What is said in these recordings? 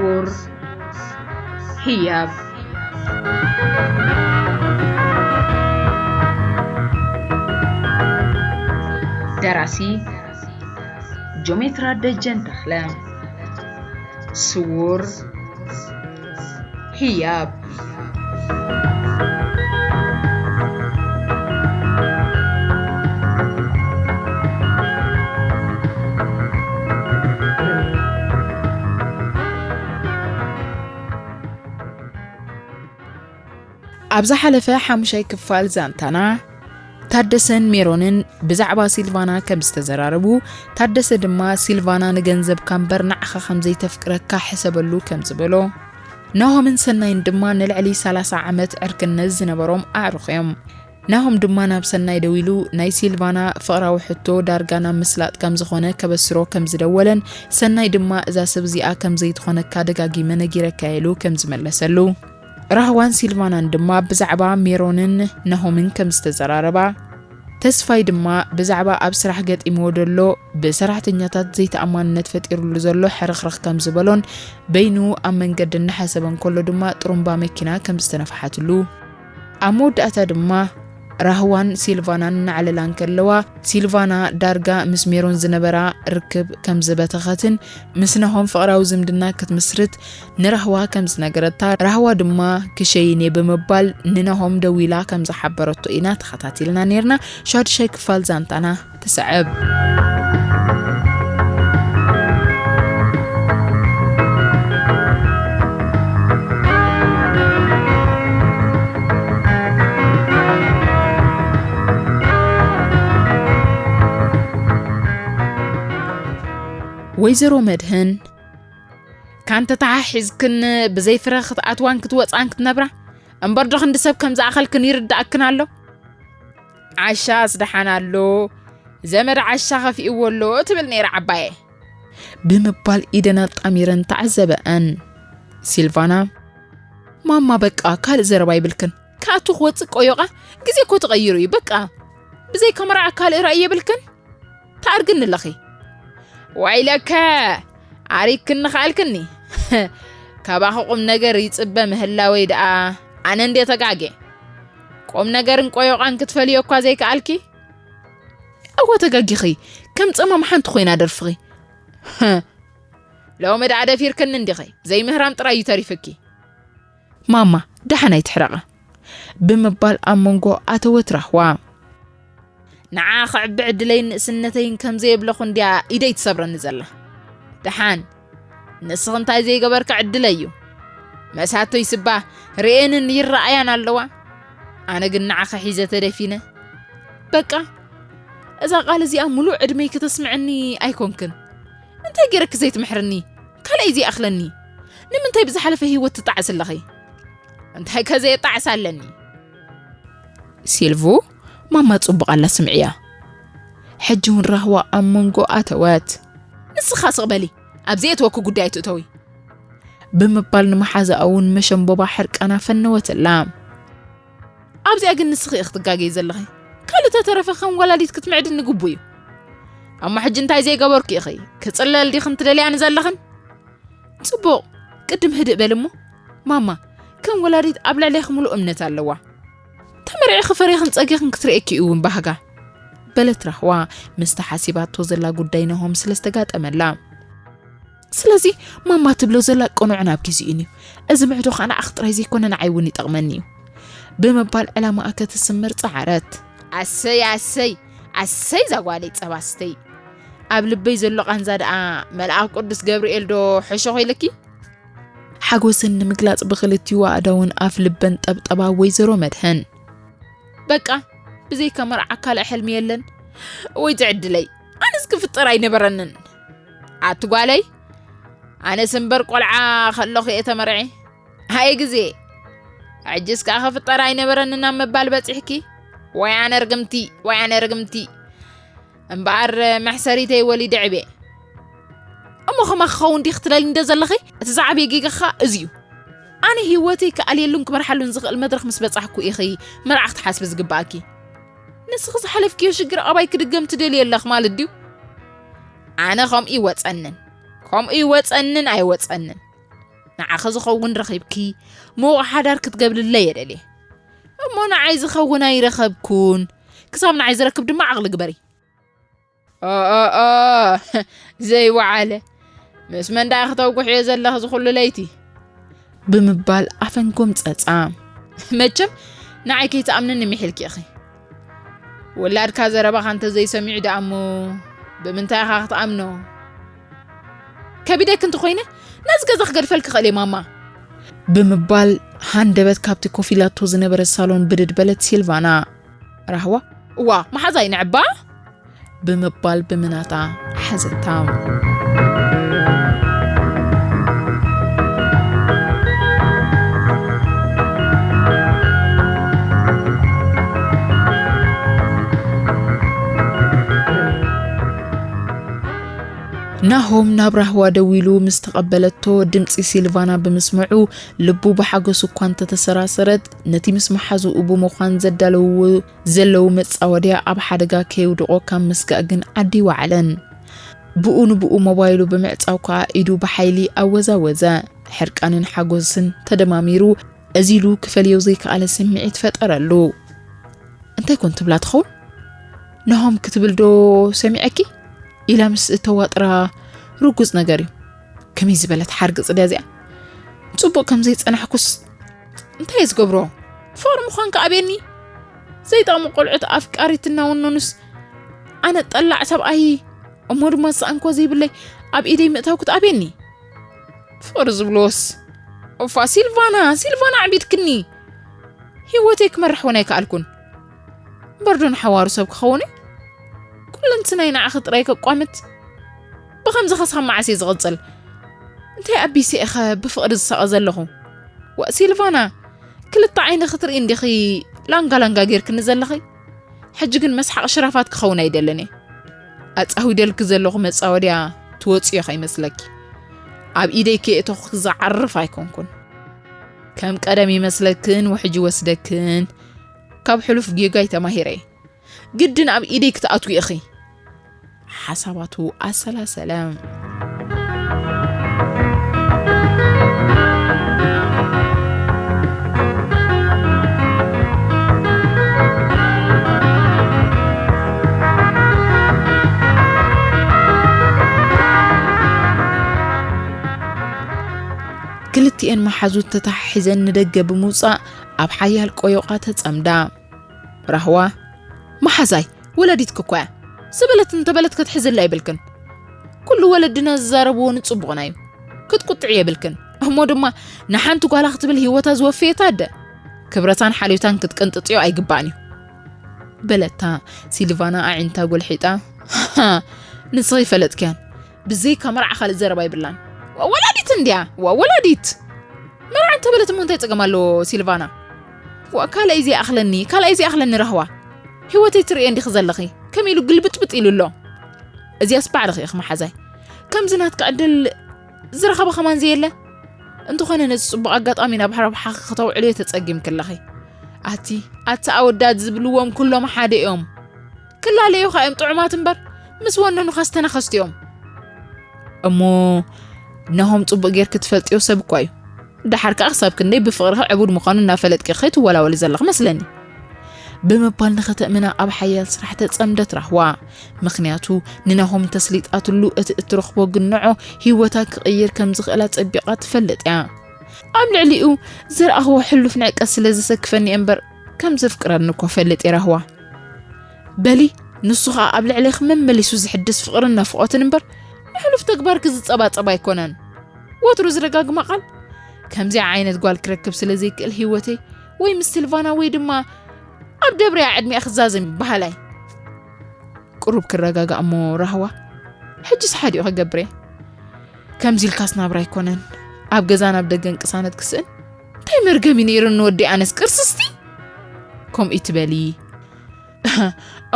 ስውር ህያብ። ደራሲ ጆሜትራ ደጀን ተኽለ። ስውር ህያብ። ኣብ ዝሓለፈ ሓሙሻይ ክፋል ዛንታና፣ ታደሰን ሜሮንን ብዛዕባ ሲልቫና ከም ዝተዘራረቡ፣ ታደሰ ድማ ሲልቫና ንገንዘብካ እምበር ንዓኻ ከም ዘይተፍቅረካ ሕሰበሉ ከም ዝበሎ፣ ናሆምን ሰናይን ድማ ንልዕሊ ሰላሳ ዓመት ዕርክነት ዝነበሮም ኣዕሩኽ እዮም። ናሆም ድማ ናብ ሰናይ ደዊሉ፣ ናይ ሲልቫና ፍቕራዊ ሕቶ ዳርጋ ናብ ምስላጥ ከም ዝኾነ ከበስሮ ከም ዝደወለን፣ ሰናይ ድማ እዛ ሰብ እዚኣ ከም ዘይትኾነካ ደጋጊመ ነጊረካ ኢሉ ከም ዝመለሰሉ፣ ራህዋን ሲልቫናን ድማ ብዛዕባ ሜሮንን ናሆምን ከም ዝተዘራረባ፣ ተስፋይ ድማ ብዛዕባ ኣብ ስራሕ ገጢምዎ ዘሎ ብሰራሕተኛታት ዘይተኣማንነት ፈጢሩሉ ዘሎ ሕርኽርኽ ከም ዝበሎን፣ በይኑ ኣብ መንገዲ እናሓሰበ እንከሎ ድማ ጥሩምባ መኪና ከም ዝተነፍሓትሉ፣ ኣብ መወዳእታ ድማ ራህዋን ሲልቫናን እናዕለላ እንከለዋ፣ ሲልቫና ዳርጋ ምስ ሜሮን ዝነበራ ርክብ ከም ዝበተኸትን ምስ ናሆም ፍቕራዊ ዝምድና ክትምስርት ንራህዋ ከም ዝነገረታ፣ ራህዋ ድማ ክሸይን እየ ብምባል ንናሆም ደዊላ ከም ዝሓበረቶ ኢና ተኸታቲልና ነይርና። ሻዱሻይ ክፋል ዛንታና ትስዕብ። ወይዘሮ መድህን፣ ካንተ ተሓሒዝክን ብዘይ ፍረ ክትኣትዋን ክትወፃን ክትነብራ እምበር ዶ ክንዲ ሰብ ከም ዝኣኸልክን ይርዳእክን ኣሎ? ዓሻስ ደሓን ኣሎ፣ ዘመድ ዓሻ ከፊእዎ ኣሎ ትብል ነይራ ዓባየ። ብምባል ኢደን ኣጣሚረን ተዓዘበኣን። ሲልቫና፣ ማማ በቃ ካልእ ዘረባ ይብልክን። ክኣቱ ክወፅእ ቆዮቓ ግዜ እኮ ተቐይሩ እዩ። በቃ ብዘይካ መርዓ ካልእ ራእይ የብልክን? ተኣርግኒ ኣለኺ። ዋይለከ! ኣሪክኒ ኸኣልክኒ። ካባኺ ቁም ነገር ይጽበ ምህላወይ ደኣ ኣነ እንዴ ተጋጌ? ቁም ነገርን ቆዮቓን ክትፈልዮ እኳ ዘይከኣልኪ? እወ ተጋጊኺ። ከም ጸማም ሓንቲ ኮይና ደርፍኺ። ሎሚ ደኣ ደፊርክኒ እንዲኺ። ዘይምህራም ጥራይ እዩ ተሪፍኪ። ማማ፣ ደሓን ኣይትሕረቓ። ብምባል ኣብ መንጎ ኣተወት ራህዋ። ንዓ ክዕቢ ዕድለይን ንእስነተይን ከም ዘየብለኹ እንድያ ኢደይ ትሰብረኒ ዘላ። ደሓን፣ ንስኺ እንታይ ዘይገበርኪ ዕድለይ እዩ። መሳቶይ ስባ ርእየንን ይረኣያን ኣለዋ። ኣነ ግን ንዓኺ ሒዘ ተደፊነ። በቃ፣ እዛ ቃል እዚኣ ሙሉእ ዕድመይ ከተስምዕኒ ኣይኮንክን። እንታይ ገይረኪ ዘይትምሕርኒ? ካልኣይ ዘይኣኽለኒ? ንምንታይ ብዝሓለፈ ህይወት ትጣዕሲ ኣለኺ? እንታይ ከ ዘየጣዕስ ኣለኒ? ሲልቭ፣ ማማ ጽቡቕ ኣላ ስምዕያ። ሕጂ እውን ራህዋ ኣብ መንጎ ኣተወት። ንስኻ ስቕ በሊ፣ ኣብ ዘየትወኪ ጉዳይ ትእተዊ። ብምባል ንመሓዛኣ እውን መሸምቦባ ሕርቃና ፈነወትላ። ኣብዚኣ ግን ንስኺ ኢኺ ክትጋገዪ ዘለኺ። ካልእ ተተረፈ ከም ወላዲት ክትምዕድኒ ግቡእ እዩ። እሞ ሕጂ እንታይ ዘይገበርኩ ኢኺ? ክጽለል ዲኽን ትደልያኒ ዘለኽን? ጽቡቕ፣ ቅድም ህድእ በሊ እሞ። ማማ፣ ከም ወላዲት ኣብ ልዕሌኺ ምሉእ እምነት ኣለዋ። ተመርዒኺ ፈሪኽን ጸጊኽን ክትርእየኪ እዩ እውን ባህጋ። በለት ራህዋ ምስቲ ሓሲባቶ ዘላ ጉዳይ ናሆም ስለ ዝተጋጠመላ። ስለዚ ማማ ትብሎ ዘላ ቅኑዕን ኣብ ግዜኡን እዩ። እዚ ምዕዶ ኸኣ ንዓኺ ጥራይ ዘይኮነ ንዓይ እውን ይጠቕመኒ እዩ። ብምባል ዕላማኣ ከተስምር ጸዓረት። ኣሰይ፣ ኣሰይ፣ ኣሰይ ዛጓለይ ጸባ ስተይ። ኣብ ልበይ ዘሎ ቃንዛ ደኣ መልኣኽ ቅዱስ ገብርኤል ዶ ሕሾኽ ኢልኪ? ሓጎሰን ንምግላጽ ብኽልቲኡ ኣእዳውን ኣፍ ልበን ጠብጠባ ወይዘሮ መድህን። በቃ፣ ብዘይካ መርዓ ካልእ ሕልሚ የለን። ወይ ዝዕድለይ፣ ኣነስ ክፍጠር ኣይነበረንን። ኣቲ ጓለይ፣ ኣነስ እምበር ቆልዓ ከለኹ እየ ተመርዔ። ሃየ ግዜ፣ ሕጅስ ከኣ ክፍጠር ኣይነበረንን ኣብ ምባል በጺሕኪ። ወይ ኣነ ርግምቲ፣ ወይ ኣነ ርግምቲ። እምበኣር መሕሰሪተይ ወሊደ ዕብየ። እሞ ከማኺ ክኸውን ድየ ክትደሊ እንደ ዘለኺ? እቲ ዝዓበየ ጌጋኻ እዚ እዩ። ኣነ ህይወተይ ክኣልየሉን ክመርሓሉን ዝኽእል መድረኽ ምስ በጻሕኩ ኢኺ መርዓ ክትሓስቢ ዝግብኣኪ። ንስኺ ዝሓለፍክዮ ሽግር ኣባይ ክድገም ትደልዮ ኣለኺ ማለት ድዩ? ኣነ ከምኡ ይወጸንን፣ ከምኡ ይወጸንን ኣይወጸንን። ንዓኸ ዝኸውን ረኺብኪ፣ ምዉቕ ሓዳር ክትገብልለይ እየ ደልየ። እሞ ንዓይ ዝኸውን ኣይረኸብኩን። ክሳብ ንዓይ ዝረክብ ድማ ዓቕሊ ግበሪ። ኦኦኦ፣ ዘይወዓለ። ምስ መን ደኣ ክተውግሕዮ ዘለኺ ዝኹሉ ለይቲ? ብምባል ኣፈን ጎምጸጻ። መቸም ንዓይ ከይትኣምንኒ ምሒልኪ ኢኺ። ውላድካ ዘረባኻ እንተ ዘይሰሚዑ ደኣ እሞ ብምንታይ ኢኻ ክትኣምኖ? ከቢደክ እንተኾይነ ነዚ ገዛ ክገድፈልክ ክኽእል እየ ማማ። ብምባል ሃንደበት ካብቲ ኮፍ ኢላቶ ዝነበረ ሳሎን ብድድ በለት ሲልቫና። ራህዋ፣ እዋ መሓዛይ ንዕባ ብምባል ብምናታ ሓዘታ። ናሆም ናብ ራህዋ ደዊሉ ምስ ተቐበለቶ ድምፂ ሲልቫና ብምስምዑ ልቡ ብሓጎስ እኳ እንተተሰራሰረት ነቲ ምስ መሓዝኡ ብምዃን ዘዳለውዎ ዘለዉ መጻወድያ ኣብ ሓደጋ ከየውድቖ ካብ ምስጋእ ግን ዓዲ ወዓለን። ብኡ ንብኡ ሞባይሉ ብምዕጻው ከኣ ኢዱ ብሓይሊ ኣወዛወዘ። ሕርቃንን ሓጎስን ተደማሚሩ እዚ ኢሉ ክፈልዮ ዘይከኣለ ስምዒት ፈጠረሉ። እንታይ ኮን ትብላ ትኸውን? ናሆም ክትብል ዶ ሰሚዐኪ? ኢላ ምስ እተዋጥራ ርጉጽ ነገር እዩ። ከመይ ዝበለት ሓርግጽ ድያ እዚኣ? ጽቡቕ ከም ዘይጸናሕኩስ እንታይ እየ ዝገብሮ? ፍቕሪ ምዃንካ ኣብየኒ። ዘይጠቕሙ ቆልዑት ኣፍቃሪት እናወነኑስ ኣነ ጠላዕ ሰብኣይ እሞ ድማ ዝሰኣንኮ ዘይብለይ ኣብ ኢደይ ምእታው ክትኣብየኒ። ፍቕሪ ዝብልዎስ ኦፋ ሲልቫና፣ ሲልቫና ኣዕቢድክኒ። ህይወተይ ክመርሕ እውን ኣይከኣልኩን። እምበር ዶ ንሓዋሩ ሰብ ክኸውን እዩ? ኩለንትናይ ንዓኺ ጥራይ ከቋምት። ብኸምዚ ከሳብ መዓስ እየ ዝቕጽል? እንታይ ኣቢሰ ኢኸ ብፍቕሪ ዝሳቐ ዘለኹ? ዋእ ሲልቫና፣ ክልተ ዓይኒ ክትርኢ እንዲኺ ላንጋ ላንጋ ጌርክኒ ዘለኺ። ሕጂ ግን መስሓቕ ሽራፋት ክኸውን ኣይደልን እየ። ኣጻዊደልኪ ዘለኹ መጻወድያ ትወጽዮ ከይመስለኪ። ኣብ ኢደይ ከየእተኹ ዝዓርፍ ኣይኮንኩን። ከም ቀደም ይመስለክን ውሕጅ ይወስደክን። ካብ ሕሉፍ ጌጋይ ተማሂረ እየ። ግድን ኣብ ኢደይ ክትኣትዊ ኢኺ። ሓሳባቱ ኣሰላሰለ። ክልቲኤን መሓዙት ተተሓሒዘን ንደገ ብምውጻእ ኣብ ሓያል ቆዮቓ ተጸምዳ። ራህዋ፣ መሓዛይ፣ ወላዲትኪ እኮ እያ። ዝበለት እንተበለት ክትሕዝላ የብልክን። ኩሉ ወለድና ዝዛረብዎ ንጽቡቕና እዩ። ክትቁጥዒ የብልክን። እሞ ድማ ንሓንቲ ጓላ ክትብል ህይወታ ዝወፈየት ኣደ ክብረታን ሓልዮታን ክትቅንጥጥዮ ኣይግባእን እዩ። በለታ ሲልቫና ኣዒንታ ጎልሒጣ። ንስኺ ይፈለጥክያን። ብዘይካ መርዓ ካልእ ዘረባ ይብላን። ዋ ወላዲት እንድያ፣ ዋ ወላዲት። መርዓ እንተበለት እሞ እንታይ ጸገም ኣለዎ ሲልቫና? ዋ ካልኣይ ዘይኣኽለኒ፣ ካልኣይ ዘይኣኽለኒ ራህዋ። ህይወተይ ትርእየ እንዲኺ ዘለኺ፣ ከመይ ኢሉ ግልብጥብጥ ኢሉ ኣሎ። እዚያስ ባዕልኺ ኢኺ መሓዛይ። ከምዚ ናትኪ ዕድል ዝረኸበ ከማን ዘየለ። እንተኾነ ነዚ ጽቡቕ ኣጋጣሚ ናብ ረብሓኺ ከተውዕልዮ ተጸጊምኪ ኣለኺ። ኣቲ፣ ኣቲ ኣወዳት ዝብልዎም ኩሎም ሓደ እዮም። ክላለዩኻ እዮም ጥዑማት እምበር፣ ምስ ወነኑኻ ዝተነኸስቲ እዮም። እሞ ናሆም ጽቡቕ ጌርኪ ትፈልጥዮ ሰብ እኳ እዩ። ደሓር ከኣ ክሳብ ክንደይ ብፍቕርኺ ዕቡድ ምዃኑ እናፈለጥኪ ከይትወላወሊ ዘለኺ መስለኒ። ብምባል ንኸተእምና ኣብ ሓያል ስራሕ ተጸምደት ራህዋ። ምኽንያቱ ንናሆም ተስሊጣትሉ እቲ እትረኽቦ ግንዖ ህይወታ ክቕይር ከም ዝኽእል ኣጸቢቓ ትፈልጥ እያ። ኣብ ልዕሊኡ ዝረኣኽዎ ሕሉፍ ንዕቀት ስለ ዘሰክፈኒ እየ እምበር ከም ዘፍቅረኒ እኮ ፈልጥ እየ ራህዋ። በሊ ንሱ ኸኣ ኣብ ልዕሌኺ መመሊሱ ዝሕድስ ፍቕርን ናፍቖትን እምበር ንሕሉፍ ተግባርኪ ዝጸባጸብ ኣይኮነን። ወትሩ ዝደጋግማ ቃል ከምዚኣ ዓይነት ጓል ክረክብ ስለ ዘይክእል ህይወተይ ወይ ምስ ሲልቫና ወይ ድማ ኣብ ደብረያ ዕድሚኣ ክዛዘም በሃላይ። ቁሩብ ክረጋጋእ እሞ ራህዋ፣ ሕጂስ ሓዲኡ ክገብር እየ። ከምዚ ኢልካስ ናብራ ኣይኮነን። ኣብ ገዛ ናብ ደገን ቅሳነት ክስእን እንታይ መርገም እዩ ነይሩ ንወዲ ኣነስ ቅርስስቲ? ከምኡ ይትበሊ።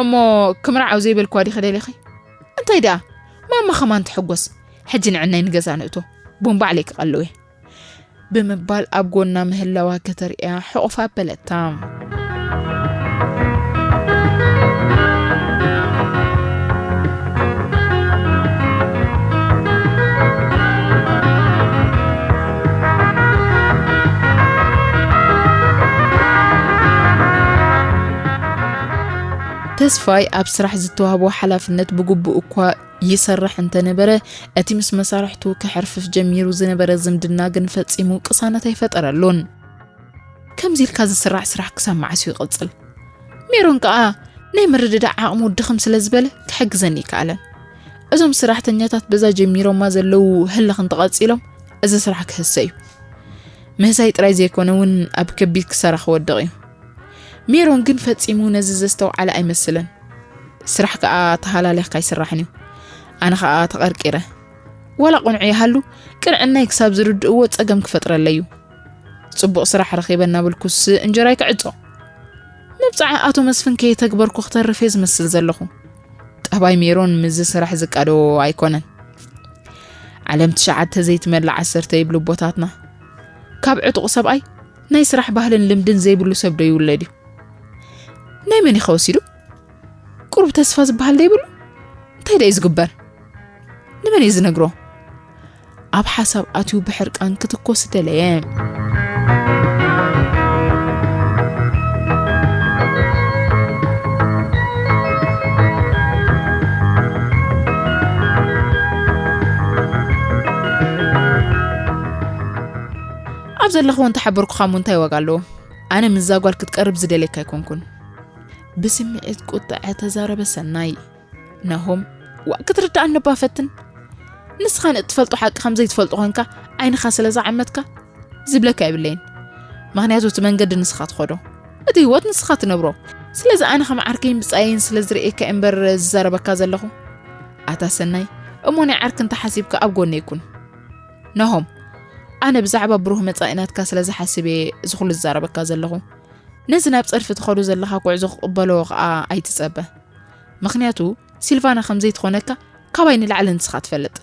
እሞ ክምርዓው ዘይበልክዋ ዲኺ ደሊኺ? እንታይ ደኣ ማማ ኸማን ትሕጎስ። ሕጂ ንዕናይ ንገዛ ንእቶ። ቡን ባዕለይ ክቐልው እየ። ብምባል ኣብ ጎና ምህላዋ ከተርእያ ሕቑፍ ኣበለታ። ተስፋይ ኣብ ስራሕ ዝተዋህቦ ሓላፍነት ብግቡእ እኳ ይሰርሕ እንተነበረ፣ እቲ ምስ መሳርሕቱ ክሕርፍፍ ጀሚሩ ዝነበረ ዝምድና ግን ፈጺሙ ቅሳነት ኣይፈጠረሉን። "ከምዚ ኢልካ ዝስራሕ ስራሕ ክሳብ መዓስ እዩ ይቕጽል?" ሜሮን ከኣ ናይ ምርድዳእ ዓቕሙ ድኽም ስለ ዝበለ ክሕግዘኒ ኣይከኣለን። እዞም ሰራሕተኛታት በዛ ጀሚሮማ ዘለዉ ህልኽ እንተቐጺሎም፣ እዚ ስራሕ ክህሰ እዩ። ምህሳይ ጥራይ ዘይኮነ እውን ኣብ ከቢድ ክሳራ ክወድቕ እዩ። ሜሮን ግን ፈጺሙ ነዚ ዘስተውዓለ ኣይመስልን። "ስራሕ ከኣ ተሃላሊኽካ ኣይስራሕን እዩ። ኣነ ከኣ ተቐርቂረ። ዋላ ቅኑዕ ይሃሉ፣ ቅንዕናይ ክሳብ ዝርድእዎ ጸገም ክፈጥረለይ እዩ። ጽቡቕ ስራሕ ረኺበ እናበልኩስ እንጀራይ ክዕጾ። መብጽዓ ኣቶ መስፍን ከየተግበርኩ ክተርፍ እየ ዝመስል ዘለኹ." ጠባይ ሜሮን ምስዚ ስራሕ ዝቃዶ ኣይኮነን። ዓለም ትሽዓተ ዘይትመልእ ዓሰርተ ይብሉ ኣቦታትና። ካብ ዕጡቕ ሰብኣይ ናይ ስራሕ ባህልን ልምድን ዘይብሉ ሰብ ዶ ይውለድ እዩ? ናይ መን ኢኻ ወሲዱ? ቁሩብ ተስፋ ዝበሃል ዶ ይብሉ? እንታይ ደዩ ዝግበር? ንመን እዩ ዝነግሮ? ኣብ ሓሳብ ኣትዩ ብሕርቃን ክትኮስ ደለየ። ኣብ ዘለኹዎ እንተሓበርኩኻ እሞ እንታይ ዋጋ ኣለዎ? ኣነ ምስዛ ጓል ክትቀርብ ዝደልየካ ኣይኮንኩን። ብስምዒት ቁጥዐ ተዛረበ ሰናይ። ናሆም፣ "ዋእ፣ ክትርድኣኒ እባ ፈትን። ንስኻ ንእትፈልጦ ሓቂ ከም ዘይትፈልጦ ኮንካ ዓይንኻ ስለ ዝዓመትካ ዝብለካ የብለይን። ምኽንያቱ እቲ መንገዲ ንስኻ ትኸዶ፣ እቲ ህይወት ንስኻ ትነብሮ። ስለዚ ኣነ ከም ዓርከይን ብጻየይን ስለ ዝርእየካ እየ እምበር ዝዛረበካ ዘለኹ። ኣታ ሰናይ፣ እሞ ናይ ዓርኪ እንተሓሲብካ ኣብ ጎነይ ኩን." ናሆም፣ ኣነ ብዛዕባ ብሩህ መጻኢ ናትካ ስለ ዝሓስብ እየ እዚ ኩሉ ዝዛረበካ ዘለኹ። ነዚ ናብ ጸድፊ ትኸዶ ዘለኻ ጉዕዞ ክቕበሎ ከኣ ኣይትጸበ። ምኽንያቱ ሲልቫና ከም ዘይትኾነካ ካባይ ንላዕሊ ንስኻ ትፈልጥ።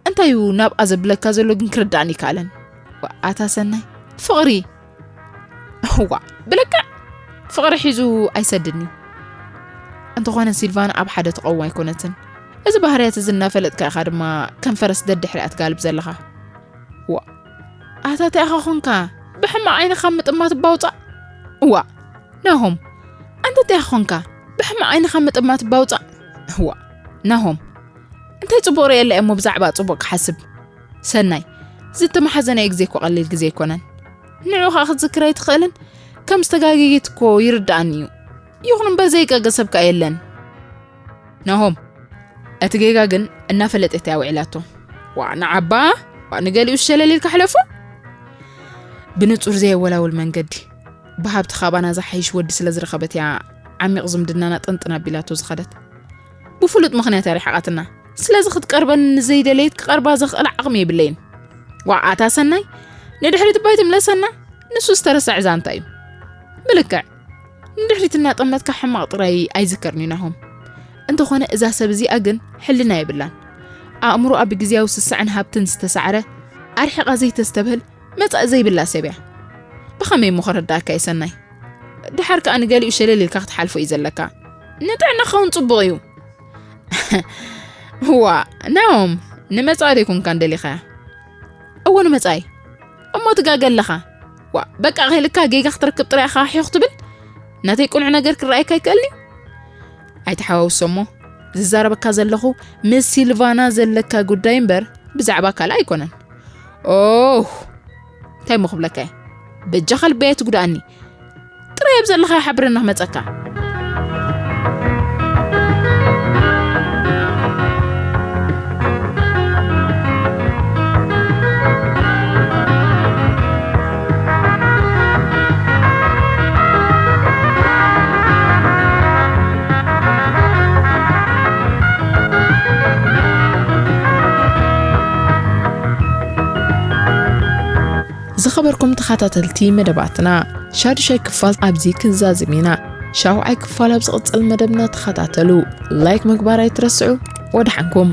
እንታይ እዩ ናብኣ ዘብለካ ዘሎ ግን ክርዳእኒ ይከኣለን። ዋ፣ ኣታ ሰናይ፣ ፍቕሪ! እዋ፣ ብልክዕ ፍቕሪ ሒዙ ኣይሰድድን እዩ። እንተኾነ ሲልቫና ኣብ ሓደ ትቐውም ኣይኮነትን። እዚ ባህርያት እዚ እናፈለጥካ ኢኻ ድማ ከም ፈረስ ደድሕሪኣ ትጋልብ ዘለኻ። ዋ፣ ኣታ እንታይ ኢኻ ኾንካ? ብሕማቕ ዓይንኻ ምጥማት ባውጻእ። ዋ፣ ናሆም፣ ኣንታ እንታይ ኢኻ ኾንካ? ብሕማቕ ዓይንኻ ምጥማት ባውጻእ። ዋ፣ ናሆም፣ እንታይ ጽቡቕ ርእየላ እየ እሞ ብዛዕባ ጽቡቕ ክሓስብ? ሰናይ፣ ዝተመሓዘናዮ ግዜ እኮ ቀሊል ግዜ ኣይኮነን። ንዑ ኸኣ ክትዝክር ኣይትኽእልን? ከም ዝተጋገየት እኮ ይርድኣኒ እዩ። ይኹን እምበር ዘይቀገ ሰብ ከኣ የለን። ናሆም፣ እቲ ጌጋ ግን እናፈለጠት እያ ውዒላቶ። ዋእ ንዓባ፣ ዋእ ንገሊኡ ሸለል ኢልካ ሕለፎ። ብንጹር ዘየወላውል መንገዲ፣ ብሃብቲ ካባና ዝሓይሽ ወዲ ስለ ዝረኸበት እያ ዓሚቕ ዝምድናና ጥንጥን ኣቢላቶ ዝኸደት። ብፍሉጥ ምኽንያት እያ ርሒቓትና። ስለዚ ክትቀርበኒ ንዘይደለየት ክቐርባ ዘኽእል ዓቕሚ የብለይን። ዋእ ኣታ ሰናይ፣ ንድሕሪት እባ ኣይትምለሰና። ንሱ ዝተረሰዐ ዛንታ እዩ። ብልክዕ ንድሕሪት እናጠመትካ ሕማቕ ጥራይ ኣይዝከርን እዩ ናሆም። እንተኾነ እዛ ሰብ እዚኣ ግን ሕልና የብላን። ኣእምሮኣ ብግዝያዊ ስስዐን ሃብትን ዝተሳዕረ፣ ኣርሒቓ ዘይተስተብህል፣ መጻኢ ዘይብላ ሰብ እያ። ብኸመይ እሞ ከረዳእካ እየ ሰናይ? ደሓር ከኣ ንገሊኡ ሸለል ኢልካ ክትሓልፎ እዩ ዘለካ። ንጥዕናኻ እውን ጽቡቕ እዩ። ዋ፣ ናሆም፣ ንመጻኢ ዶ ኣይኮንካን ደሊኻያ? እወ፣ ንመጻኢ። እሞ ትጋገ ኣለኻ። ዋ፣ በቃ፣ ከይልካ ጌጋ ክትረክብ ጥራይ ኢኻ ሒኹ ትብል? ናተይ ቅኑዕ ነገር ክረኣየካ ኣይክእልን እዩ? ኣይትሓዋውሶ እሞ፣ ዝዛረበካ ዘለኹ ምስ ሲልቫና ዘለካ ጉዳይ እምበር ብዛዕባ ካልእ ኣይኮነን። ኦህ፣ እንታይ እሞ ክብለካ እየ? በጃኻ ልበይ ኣይትጉድኣኒ። ጥራይ ኣብ ዘለኻዮ ሓብረና ክመጸካ። ዝኸበርኩም ተኸታተልቲ መደባትና፣ ሻዱሻይ ክፋል ኣብዚ ክንዛዝም ኢና። ሻውዓይ ክፋል ኣብ ዝቕጽል መደብና ተኸታተሉ። ላይክ ምግባር ኣይትረስዑ። ወደሓንኩም።